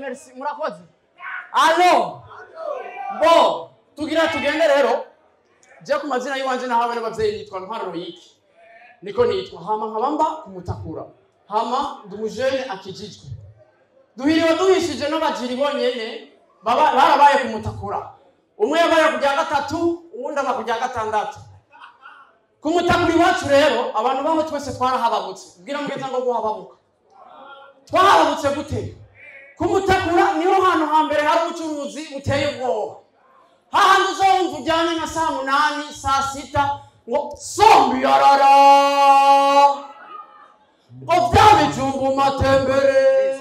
Merci, murakoze. Allo, bo tugira tugende rero. Je ku mazina y'iwanje nahawe n'abavyeyi nitwa Ntwaro Loyiki, niko nitwa. Hama nkaba mba kumutakura, hama ndi umujene akijijwe. Duhiriwe duhishije n'abajiri bonyene baba barabaye kumutakura. Umwe yabaye ku rya gatatu, uwundi aba ku rya gatandatu. Kumutakura iwacu rero, abantu baho twese twarahababutse. Ubwira mugeza ngo guhababuka, twahababutse gute? Kumutakura niho hantu hambere hari ubucuruzi buteye ubwoba, hahandi uzumva ujyanye nka saa 8, saa 6 ngo sombi yarara, ngo bya bijumbu matembere.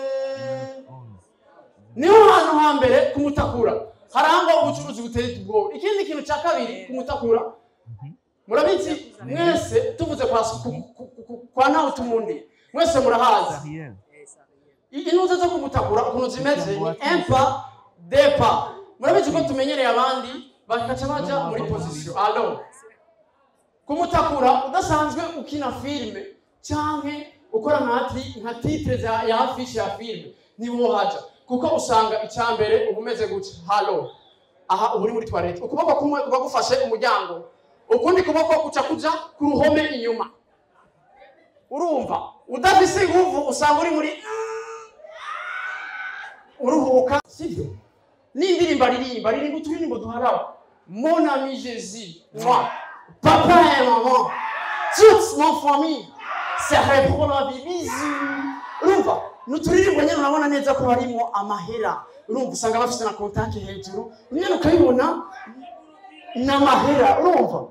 Niho hantu hambere kumutakura harangwa ubucuruzi buteye ubwoba. Ikindi kintu cya kabiri, kumutakura murabizi mwese, tuvuze kwa ntawe tumundi, mwese murahazi. Intuze zo kumutakura ukuntu zimeze ni un pas, deux pas. Murabizi ko tumenyereye abandi bakaca baja muri position. Allo, kumutakura udasanzwe ukina filme canke ukora nka titre ya affiche ya filme, niwo haja, kuko usanga icambere uba umeze gutya. Hallo, aha uba uri muri toilette, ukuboko kumwe kuba gufashe umuryango, ukundi kuboko kuca kuja ku ruhome inyuma. Urumva udafise inguvu, usanga uri muri uruhuka, sivyo? N'indirimbo aririmba, aririmba uturirimbo duharawe: "Mon ami Jésus, moi, papa et maman, toute mon famille c'est pour la vie, bisous." Urumva n'uturirimbo nyene, urabona neza ko harimo amahera. Urumva usanga bafise na contact hejuru nyene, ukabibona n'amahera. Urumva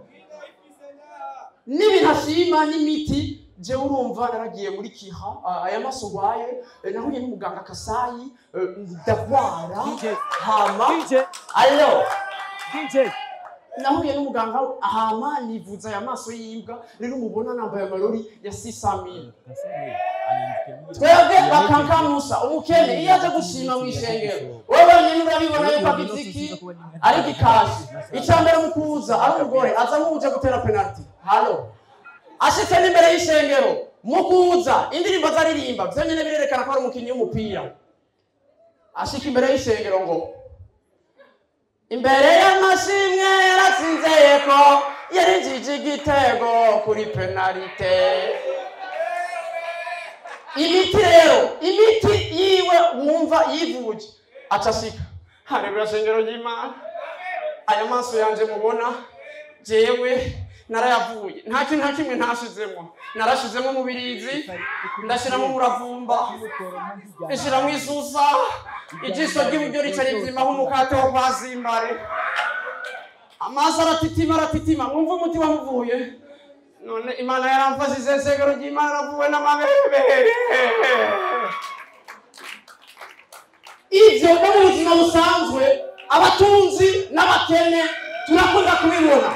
n'ibintu ashima n'imiti. Jewe urumva naragiye muri kiha, aya maso ngwaye, nahuye n'umuganga Kasayi, ndagwara hama. DJ. Allo. DJ. Nahuye n'umuganga hama nivuza aya maso y'imbwa. Rero mubona nambaye amarori ya 600,000. Twebwe bakankamusa umukene iyo aje gushima mu ishengero, wowe wenyine urabibona yuko agize iki, ariko ikashi. Icya mbere, mu kuza ari umugore aza nk'uje gutera penalty. Hallo, ashitse n'imbere y'ishengero, mu kuza indirimbo azaririmba vyonyene birerekana ko ari umukinyi w'umupira. Ashika imbere y'ishengero ngo imbere y'amashimwe yaratsinze ko yarinjije igitego kuri penalite. Imiti rero, imiti yiwe wumva yivuje, aca ashika harebera shengero ry'Imana, aya maso yanje mubona jewe narayavuye, nta kintu na kimwe ntashizemo. Narashizemo umubirizi, ndashiramo umuravumba, nshiramo isusa, ijisho ry'iburyo rica rivyimaho umukate wo kwa Zimbare. Amaso aratitima, aratitima. Mwumva umuti wamuvuye. None Imana yaramfashije, nsengero ry'Imana, aravuwe n'amabere. Ivyo no mu buzima busanzwe, abatunzi n'abakene turakunda kubibona.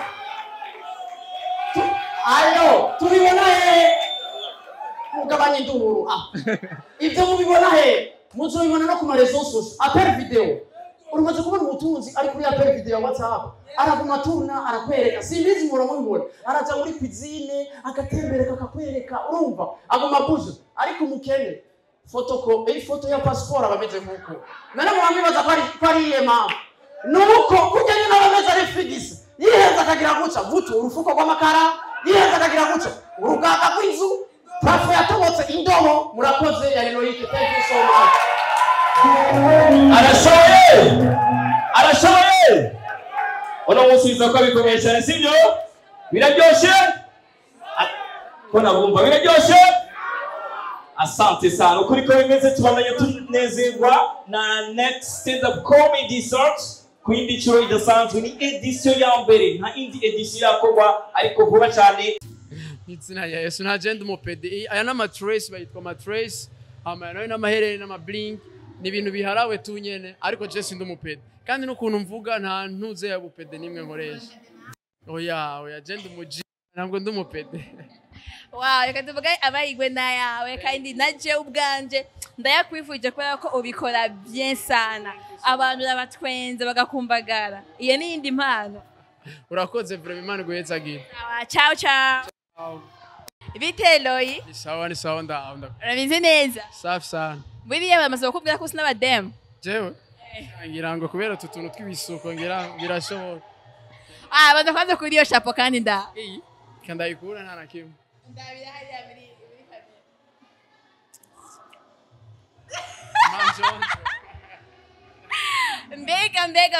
Ayo tubibona he? Mugabanye induru. Ah, ibyo mubibona he? Muzobibona no ku ma réseaux sociaux, appel vidéo. Urumaze kubona umutunzi ari kuri appel vidéo ya WhatsApp, araguma turuna, arakwereka, simbizi muhora mubibona, araja muri cuisine agatembereka, akakwereka. Urumva aguma buje. Ariko umukene, foto ko ifoto ya passeport aba ameze nkuko none muba ko ari iye mama. Nuko kurya nyine aba ameze ari figisi, yihenze akagira gutya vutu urufuko rw'amakara, yihenze akagira gutya urugaga rw'inzu, plafond yatobotse, indobo. Murakoze, yari Loyic, thank you so much. Arashoboye, arashoboye. Uno munsi biza ko bikomeye cyane, sibyo? Biraryoshe ko nabumva biraryoshe. Asante sana. Ukuri ko bimeze, tubandanye tunezerwa na Next Stand Up Comedy Search ku yindi nshuro idasanzwe. Ni edition ya mbere, nta indi edition yakorwa, ariko vuba cyane. Izina rya Yesu, nta genda umupede. Aya ni amatrace, bayitwa amatrace. Hama nayo n'amahereni n'amabling, ni ibintu biharawe tu nyene. Ariko je sindi umupede, kandi n'ukuntu mvuga nta ntuze ya bupede nimwe nkoresha. Oya, oya, je ndi umuji, ntabwo ndi umupede. Wow, reka tuvuge amahirwe n'ayawe, kandi na jewe ubwanje ndayakwifuje kubera ko ubikora bien sana, abantu urabatwenza bagakumbagara. Iyo ni iyindi mpano. Urakoze vraiment, Imana iguhezagire. Sawa, ciao ciao. Bite Loyi? Ni sawa, ni sawa, ndaho Urameze neza? Safi sana. Buriya bamaze kukubwira ko usa n'abademu. Jewe ngira ngo kubera utu tuntu tw'ibisuko ngira birashoboka. Ah, banza kwanza kuri iyo chapeau kandi nda. Iyi kandayikura nta na kimwe. Ndabira hariya muri kamera. Manjonjo.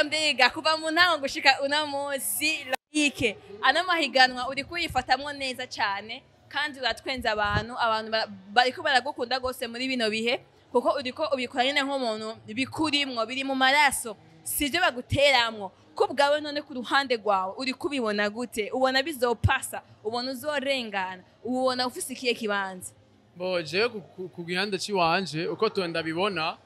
Mbega kuva mu ntango gushika uno munsi, Loic, ano mahiganwa uri kuyifatamwo neza cyane kandi uratwenza abantu. Abantu bariko baragukunda gose muri bino bihe kuko uriko ubikora nyine nk'umuntu bikurimwo, biri mu maraso, sivyo baguteramwo ko ubwawe. None ku ruhande rwawe uri kubibona gute? Ubona bizopasa? Ubona uzorengana? Ubona ufise ikihe kibanza? Bo jewe ku gihande ciwanje uko to ndabibona,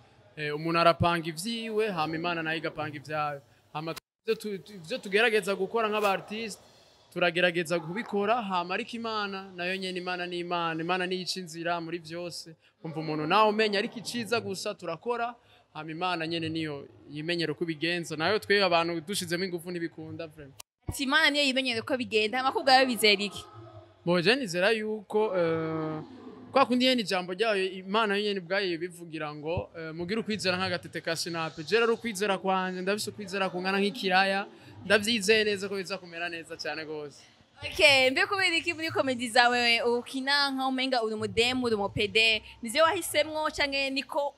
umuntu arapanga ivyiwe, hama Imana nayo igapanga ivyayo. Hama ivyo tugerageza gukora nk'aba artiste turagerageza kubikora, hama ariko Imana nayo nyene, Imana ni Imana, Imana niyo ica inzira muri vyose. Umva, umuntu nawe umenya, ariko iciza gusa turakora, hama Imana nyene niyo yimenyera uko ibigenza. Nayo twe abantu dushizemo ingufu ntibikunda vraiment. Ati Imana niyo yimenyere uko bigenda. Hama kubwawe bizera iki? Bo je nizera yuko kwa kundi nyene ijambo ryayo Imana yo nyene ubwayo bivugira ngo mugire ukwizera nk'agatete ka sinape. Je rero ukwizera kwanje, ndafise ukwizera kungana nk'ikiraya, ndavyizeye neza ko biza kumera neza cyane gose. Okay, mbe kubera iki muri comedy zawe ukina nkaho umenga uri umudemu, uri umupede? Nivyo wahisemwo canke niko